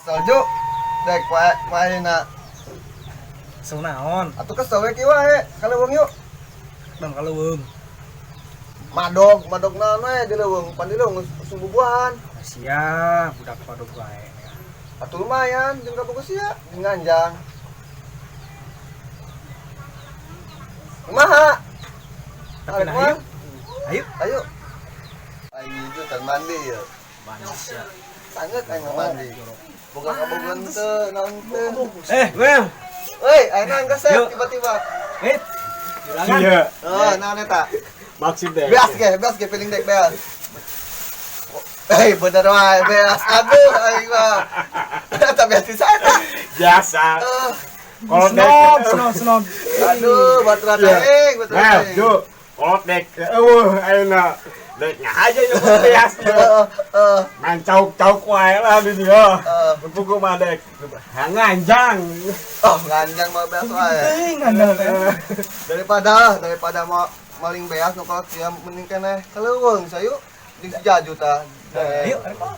Kesel Ju. Dek wae wae na. Kesel naon? Atuh kesel we kieu wae. Ka leuweung yuk. Bang ka leuweung. Madog, madog naon we di leuweung. Pan di leuweung usum bubuahan. Sia budak madog wae. Atuh lumayan jeung kabogoh sia, jeung nganjang. Kumaha? Tapi nah, ayo. Ayo. Ayo. Ayo itu kan mandi ya. Mandi sia. Sanget aing mah mandi. Boga kabogohan teu, naon teu. Wel. Woi, ayeuna geus tiba-tiba. Juragan. Iya. Oh, naon eta? Maksud deh. Beas ge feeling dek beas. Hei, bener wae beas. Aduh, aing mah. Eta beas di sana. Biasa. Kalau dek Snob, snob, snob. Aduh, baturan aing, baturan Nah, aing. Ju, kalau dek eueuh ayeuna. Dek aja yuk beas. Heeh, Main cauk-cauk wae lah di dia. heeh. Buku mah dek. Nganjang. Oh, nganjang mah beas wae. Teuing ngandel teh. Daripada mau maling beas nu kolot sia mending keneh ka leuweung sayu jeung si Jaju tah. Ayo, ayo.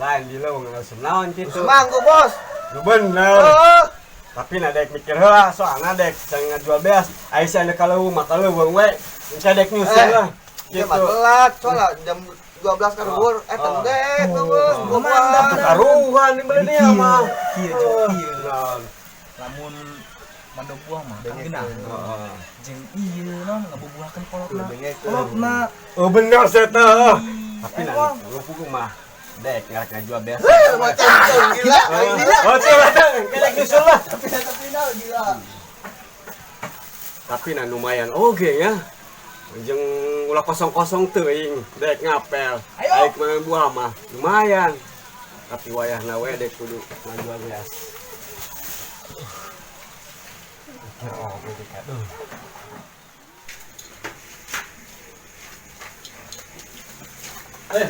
Lain di leuweung langsung naon kitu. Manggo, Bos. Lu bener. Heeh. Tapi na dek mikir heula soalna dek can ngajual beas. Ai sia ka leuweung mah ka leuweung we. Engke dek nyusul lah. Dia mah telat, soalnya jam 12 kan luhur, teu dek leuweung, Oh. buah-buahan. Taruhan dibeli dia mah. Kieu, Ju, kieu. Naon? Lamun madog buah mah kan geunah. Heeh. Jeung ieu naon ngabubuahkeun kolotna. Dengekeun. Kolotna. Oh bener saya teh. Tapi Eh, nah, lu pugu mah dek ngarek ngajual beas. Eh, macam gila, gila. Oh, coba deh, dek nyusul lah. Tapi final gila. Tapi nah lumayan oge ya. Jeung ulah kosong-kosong teuing dek ngapel. Ayo. Aik mah buah mah lumayan. Tapi wayahna we dek kudu ngajual beas. Mikir oge dek aduh.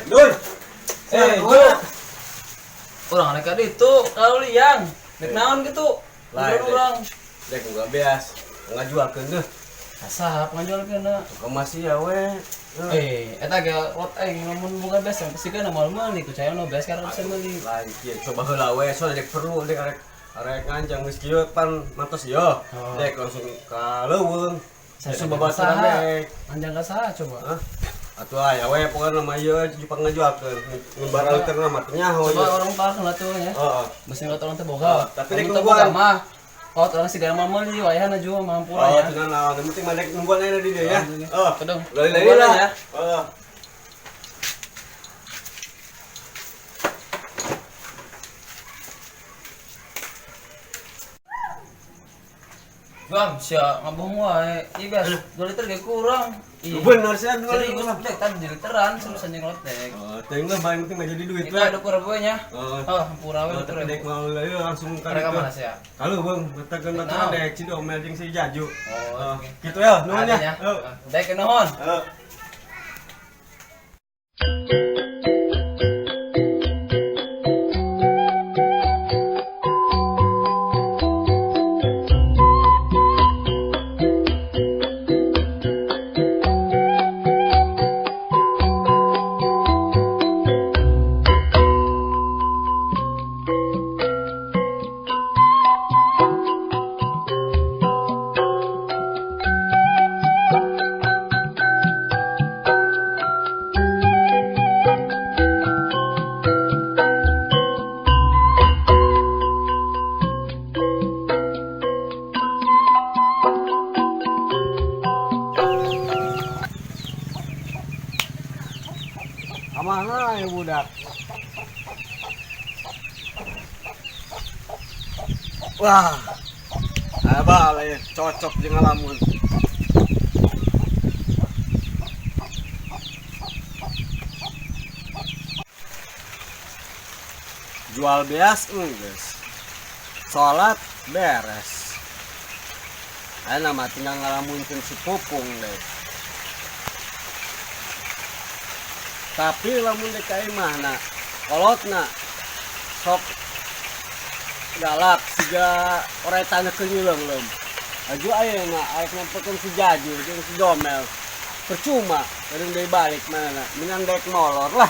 Dul. Ju. Urang rek ka ditu, ka liang. Dek naon kitu? Lain, Urang urang. Dek boga beas, ngajualkeun deuh. Asa ngajualkeun. Kemas ya we. Eta ge lot aing lamun boga beas yang pasti kana moal meuli ku caya nu beas karena bisa meuli. Lain kieu coba heula we, soalnya dek perlu dek arek arek nganjang geus kieu pan mantos ieu. Dek langsung ka leuweung. Susu babaturan dek. Anjang ka saha coba? Hah? Atuh aya we pokona mah ieu jupang ngajualkeun. Mun barang leuteurna mah teu nyaho Coba ieu. orang parah lah tuh ya. Heeh. Mesti nggak orang teh boga. Tapi dek Lamun teu boga nungguan. mah. Oh, orang sigana mah meuli wayahna juga mampura Oh, ya. tenang naon, yang penting mah dek nungguan aya di dieu ya. Oh, Oh, kedong. Lali-lali Nungguan lah ya. Heeh. Bang, sia ngabohong wae. Ieu beas 2 liter ge kurang. Ih. Bener sih dua Serius, liter. dek tadi 2 literan serius anjing lotek. Oh, teuing lah paling penting mah jadi duit Itu we. ada kurang gue nya. Oh. Oh, hampura we Oh, tapi dek mau lali langsung ka Mereka ditu. mana sih ya? Kalau bang, betakeun baturan Naon? dek si Domel jeung si Jaju. Oh, oke. Gitu ya, nuhun ya. Adanya. Heeh. Dek nuhun. Heeh. Kamana ya budak? Wah. Abah lah ya, cocok jeung ngalamun. Jual beas enggeus. Salat beres. Ayeuna mah tinggal ngalamunkeun si Pupung deh. Tapi lamun dek ka imahna, kolotna sok galak siga oretana keur nyileungleum. Aju ayeuna arek nempokeun si Jaju jeung si Domel. Percuma, eureun deui balik manehna, minang dek molor lah.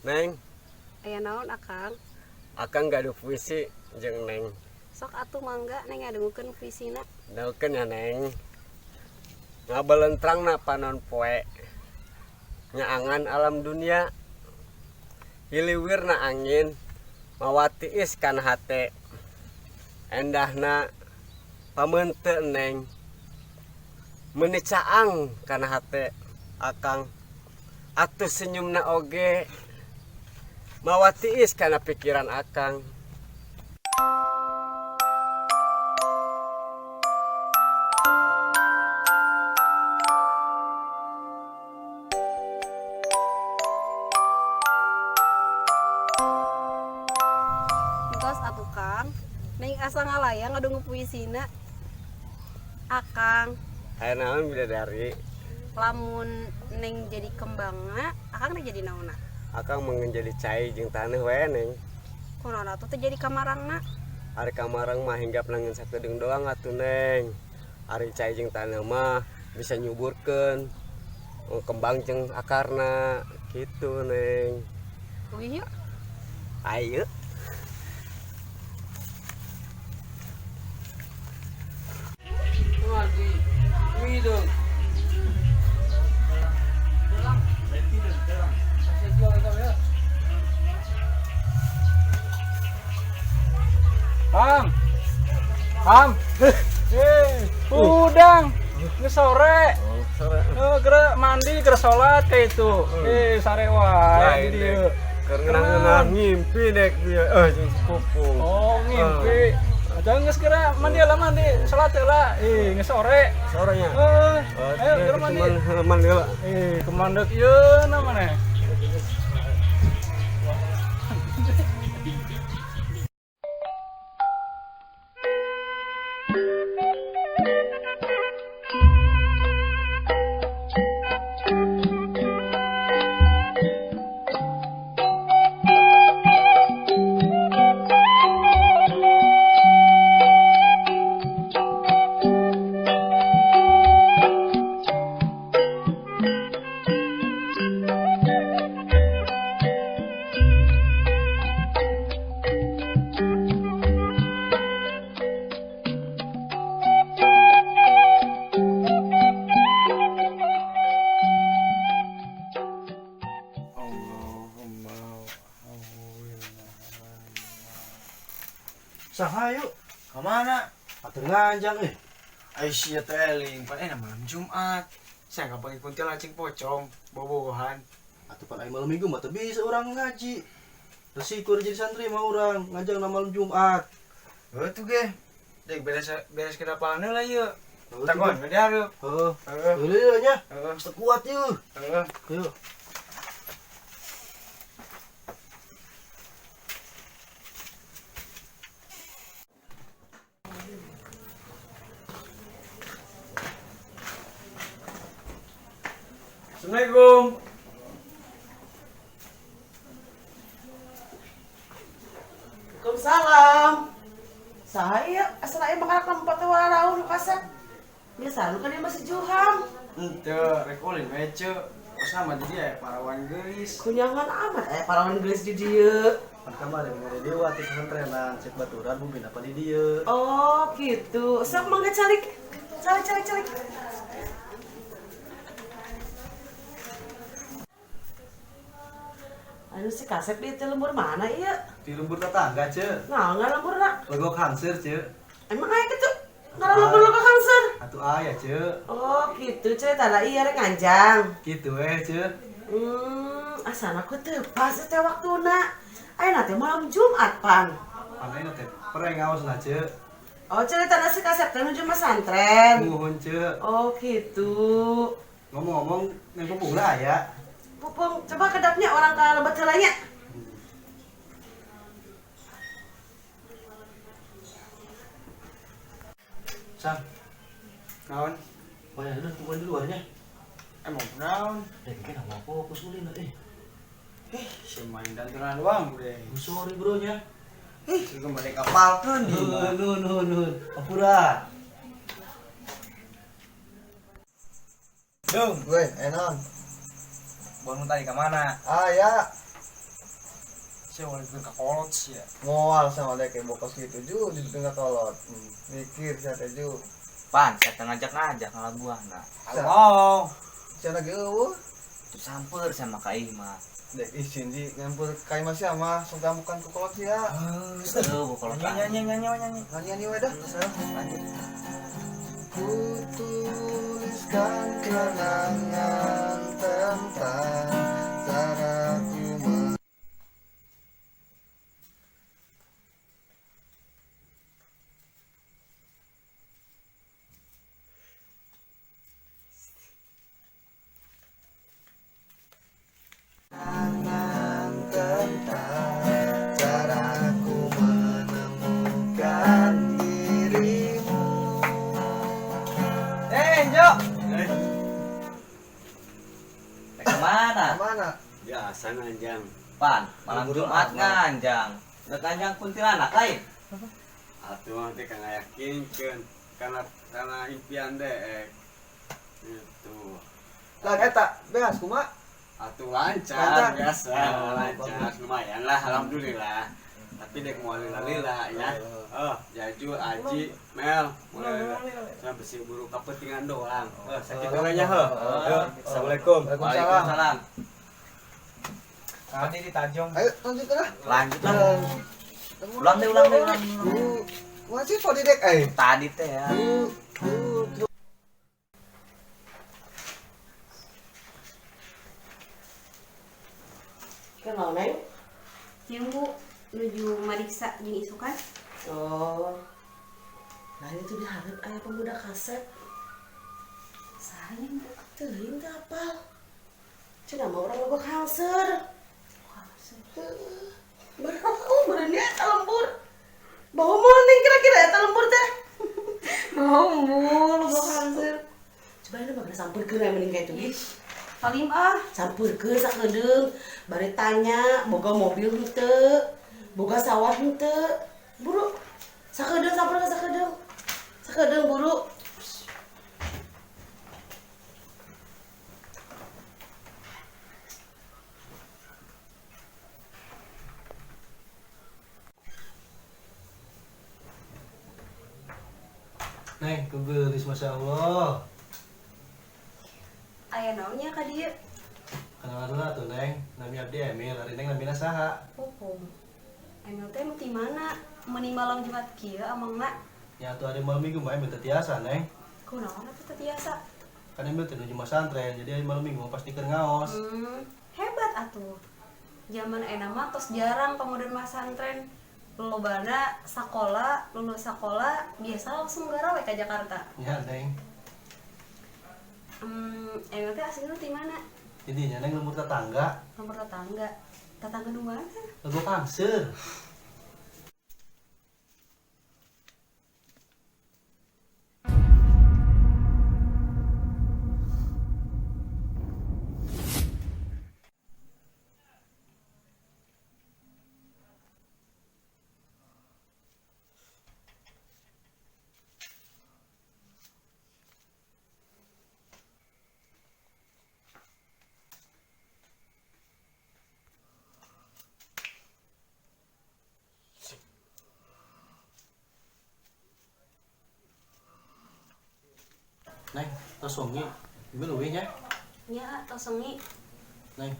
Neng. Aya naon Akang? Akang gaduh puisi jeung Neng. Sok atuh mangga Neng ngadengukeun puisina. Dengukeun ya Neng. Ngabelentrangna panon poe. Nyaangan alam dunia. Hiliwirna angin mawa tiis kana hate. Endahna pameunteun Neng. Meuni caang kana hate Akang. Atuh senyumna oge mawa tiis kana pikiran Akang. Entos atuh Kang. Neng asa ngalayang ngadungu puisina. Akang. Aya naon bidadari? Lamun Neng jadi kembangna, Akang teh jadi naonna? Akang mah jadi cai jeung taneuh we Neng. Kunaon atuh teh jadi kamarangna? Ari kamarang mah hinggap nangin sakedeung doang atuh Neng. Ari cai jeung taneuh mah bisa nyuburkeun kembang jeung akarna gitu Neng. Wih yuk. Ayo. Pam. Pam. Udang. Geus sore. Geura mandi, geura salat kayak itu. Sare wae di dieu. Keur ngeunah ngimpi dek dia jeung sepupu. Oh, ngimpi. Jangan geus geura mandi lah mandi, salat heula. Geus sore. Sorenya. Ayo geura mandi. Mandi heula. Kemandek ieu na maneh. Saha yuk? Kemana? Atur nganjang eh. Ayo sia teh eling, pan enak malam Jumat. Saya nggak pakai kuntil acing pocong, bobogohan. Atuh pan aing malam Minggu mah teu bisa urang ngaji. Resiko jadi santri mah urang nganjang na malam Jumat. Heuh tuh ge. Dek beres beres kedapalan heula yeuh. Takon bede hareup. Heuh. Heeh. Heuh nya. Heeh. Teu kuat yeuh. Heeh. Yeuh. Assalamualaikum. Waalaikumsalam. Saya asal aya makanan tempat teh warau nu kasep. Biasa lu kan dia masih juham. Henteu, rek ulin we ceu. Pas nama jadi aya parawan geulis. Kunyangan amat aya parawan geulis di dieu. Pan kamari mere dewa ti pesantrenan cek baturan bumi apa di dieu. Oh, gitu. Sok mangga calik. Calik calik calik. Anu si kasep di teh lembur mana ieu? Di lembur tetangga, Ceu. Nah, nggak lembur nak. Legok hangseur, Ceu. Emang aya gitu? Nggak lembur legok hangseur? Atuh aya, Ceu. Oh, gitu cerita lah iya rek nganjang. Gitu we, Ceu. Asana ku teu pas teh waktuna. Ayeuna teh malam Jumat pan. Pan ayeuna teh pereng ngaosna, Ceu. Oh, cerita si kasep teh nuju pesantren. Nuhun, Ceu. Oh, gitu. Ngomong-ngomong, neng pupungna aya. Pupung, coba kedapnya orang ke lebet heulanya. Sang. Naon? Wah, udah tungguin di luarnya. Emang naon? Kayaknya nggak fokus ulin eh. Si main dandanan doang deh. Sorry bro nya. Itu balik kapalkeun di mah. Nuhun, nuhun, nuhun. Ampura. Dung, Weh, enon. Bangun tadi ke mana? Aya. Sia mau dibikeun ka kolot sia. Moal sama dek bokos gitu ju dibikeun ka kolot. Mikir sia teh ju. Pan, saya teh ngajak-ngajak ngalah buahna. Halo. Sia lagi eueuh. Tuh samper sama ka imah. Dek izin ji nyampur ka imah sia mah sok gamukan ku kolot sia. Heuh, kolot. Nyanyi nyanyi nyanyi. Nyanyi we dah. Lanjut. Ku tuliskan kenangan tentang cara ku kenangan tentang cara ku menemukan dirimu. Jo. Kemana? Kemana? Biasa nganjang. Pan, malam Jumat nganjang. Udah nganjang kuntilanak lain. Atuh mah teh kang yakinkeun karena impian deh. Gitu. Lah eta beas kumaha? Atuh lancar biasa, lancar lumayan lah alhamdulillah. Tapi dek mau lila-lila ya. Oh, Jaju, Aji, Mel, mulai sampai si buru kepentingan doang. Oh, sakit orangnya heuh. Assalamualaikum. Waalaikumsalam. Tadi di Tajong. Ayo lanjut lah. Lanjut lah. Ulang deh, ulang deh, ulang. Masih podi dek eh. Tadi teh ya. Kenal Neng? Yang Bu nuju mariksa jeung isukan. Oh. Nah itu diharap aya pemuda kasep. Saha nya Bu? Teuing teh apal. Cenah mah urang loba kanser. Heeh. Berau meureun eta lembur. Bau moal Neng kira-kira eta lembur teh. Bau moal loba kanser. Coba ini mah sampeurkeun we mending ka itu ge. Palim ah. Sampeurkeun sakedeung bari tanya boga mobil henteu. Boga sawah henteu. Buru. Sakedeung sampeurkeun sakedeung. Sakedeung buru. Neng, kebelis Masya Allah. Aya naonnya ka dieu? Kenalan dulu atuh Neng, nami abdi Emil, ari Neng namina saha? Oh. Emil teh ti mana? Meuni malam Jumat kieu amangna. Ya atuh ari malam Minggu mah Emil teu tiasa, Neng. Kunaon atuh teu tiasa? Kan Emil teh nuju masantren, jadi ari malam Minggu mah pasti keur ngaos. Hebat atuh. Zaman enak mah tos jarang pemuda masantren. Lobana sakola, lulus sakola biasa langsung garawe ka Jakarta. Ya, Neng. Emil teh aslinya ti mana? Intinya Neng lembur tetangga. Lembur tetangga. Tetangga di mana? Lembur kangser. Neng, tos wengi. Ieu leuwih nya. Nya, tos wengi. Neng.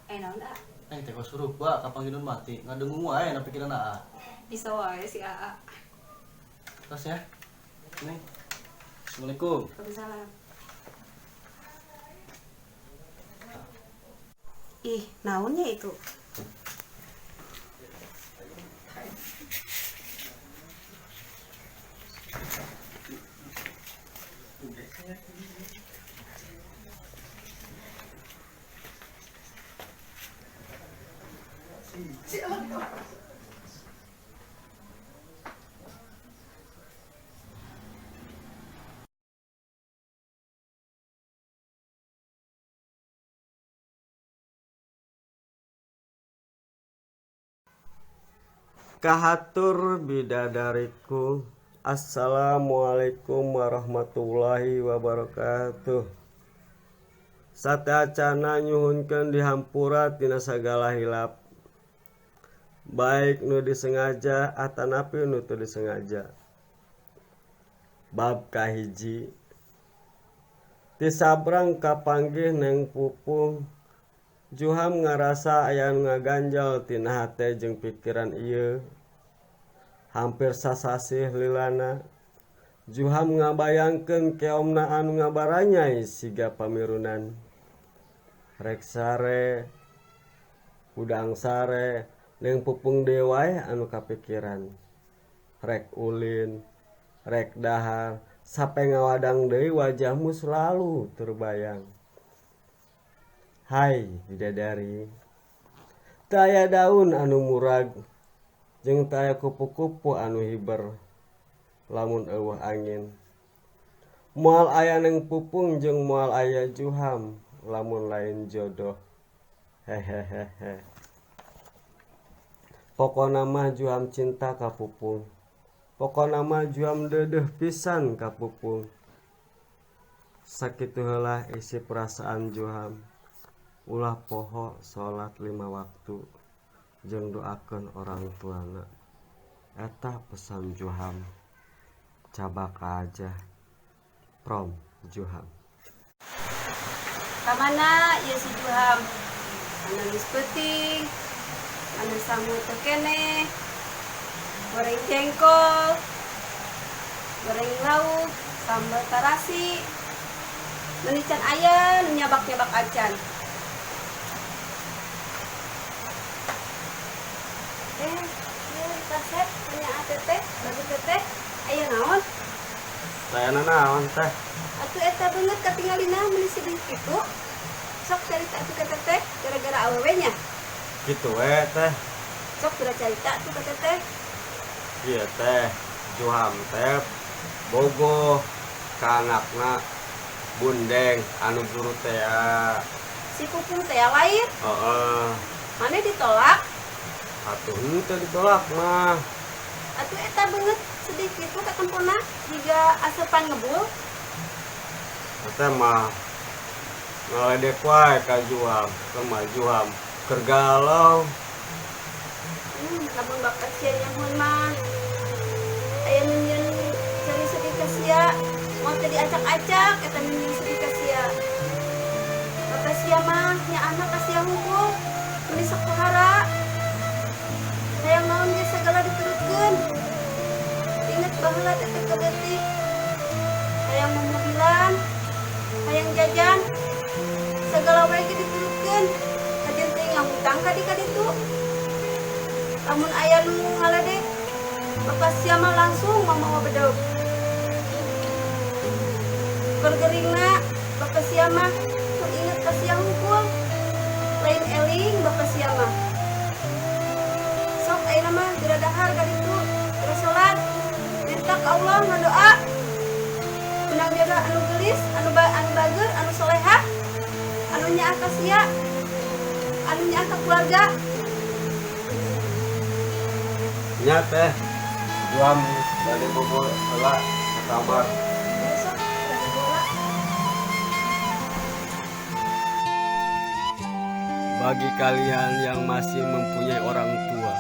Naon, A? Neng teh kos rupa kapanggilun mati. Ngadengung wae na pikiran AA. Bisa wae si AA. Tos ya. Neng. Assalamualaikum. Waalaikumsalam. Ih, naonnya itu? Kahatur bidadariku. Assalamualaikum warahmatullahi wabarakatuh. Sateuacana nyuhunkeun dihampura tina sagala hilap. Baik nu disengaja atanapi nu teu disengaja. Bab kahiji ti sabrang kapanggih Neng Pupung, Juham ngarasa aya nu ngaganjal tina hate jeung pikiran ieu. Hampir sasasih lilana Juham ngabayangkeun keomna anu ngabaranyai siga pamirunan. Rek sare, hudang sare, Neng Pupung deui wae anu kapikiran. Rek ulin, rek dahar, sampe ngawadang deui wajahmu selalu terbayang. Hai bidadari, teu aya daun anu murag jeung teu aya kupu-kupu anu hiber lamun eueuh angin. Moal aya Neng Pupung jeung moal aya Juham lamun lain jodoh. Hehehehe. Pokona mah Juham cinta ka Pupung. Pokona mah Juham deudeuh pisan ka Pupung. Sakitu heula isi perasaan Juham. Ulah poho salat 5 waktu jeung doakeun orang tuana. Eta pesan Juham. Cabak aja. Prom Juham. Kamana ieu si Juham? Anu geus peuting, anu sangu teu keneh, goreng jengkol, goreng lauk, sambal tarasi, meuni can aya nu nyabak-nyabak acan. Ieu kasep punya teteh, bagi teteh, aya naon? Saya naon teh? Atuh eta beungeut katingalina meuni sedih kitu. Sok carita atuh ka teteh gara-gara awewe nya. Kitu we teh. Sok geura carita atuh ka teteh. Ieu teh Juham teh bogoh ka anakna Bundeng anu guru teh ya. Si Pupung teh lain? Heeh. Mane ditolak? Atuh henteu ditolak mah. Atuh eta beungeut sedih kitu katempona jiga asupan ngebul. Eta mah ngaledek wae ka Juham, ka Juham keur galau. Lamun bapak sia nyamun mah aya nu nyieun cari sedih ka sia, moal teu diacak-acak eta nu nyieun sedih ka sia. Bapak sia mah nya anak ka sia hungkul, meuni sok pohara. Hayang naon ge sagala diturutkeun. Inget baheula teteh keleutik. Hayang momobilan, hayang jajan, sagala wae ge diturutkeun. Kajeun teh ngahutang ka di kaditu. Lamun aya nu ngaledek, bapak sia mah langsung mamawa bedog. Keur geuringna bapak sia mah teu inget ka sia hungkul. Lain eling bapak sia mah. Sok ayeuna mah geura dahar ka ditu, geura salat, minta ka Allah ngadoa. Menang jaga anu geulis, anu bageur, anu soleha, anu nyaah ka sia, anu nyaah ka keluarga. Nya teh, Juham bade bobo heula ka kamar. Besok bade bola. Bagi kalian yang masih mempunyai orang tua,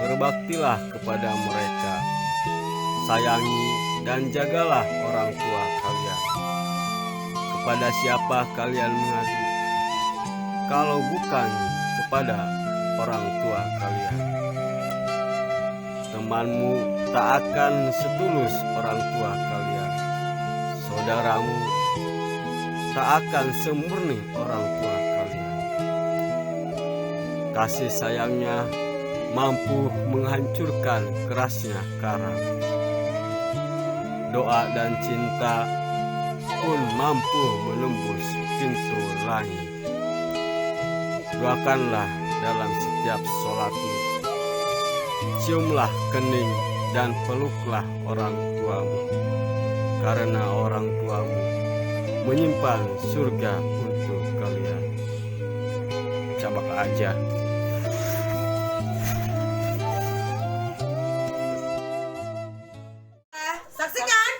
berbaktilah kepada mereka. Sayangi dan jagalah orang tua kalian. Kepada siapa kalian mengadu kalau bukan kepada orang tua kalian? Temanmu tak akan setulus orang tua kalian. Saudaramu tak akan semurni orang tua kalian. Kasih sayangnya mampu menghancurkan kerasnya karang. Doa dan cinta pun mampu menembus pintu langit. Doakanlah dalam setiap sholatmu. Ciumlah kening dan peluklah orang tuamu, karena orang tuamu menyimpan surga untuk kalian. Cabak aja. Saksikan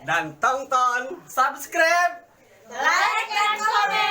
dan tonton, subscribe, like, dan komen.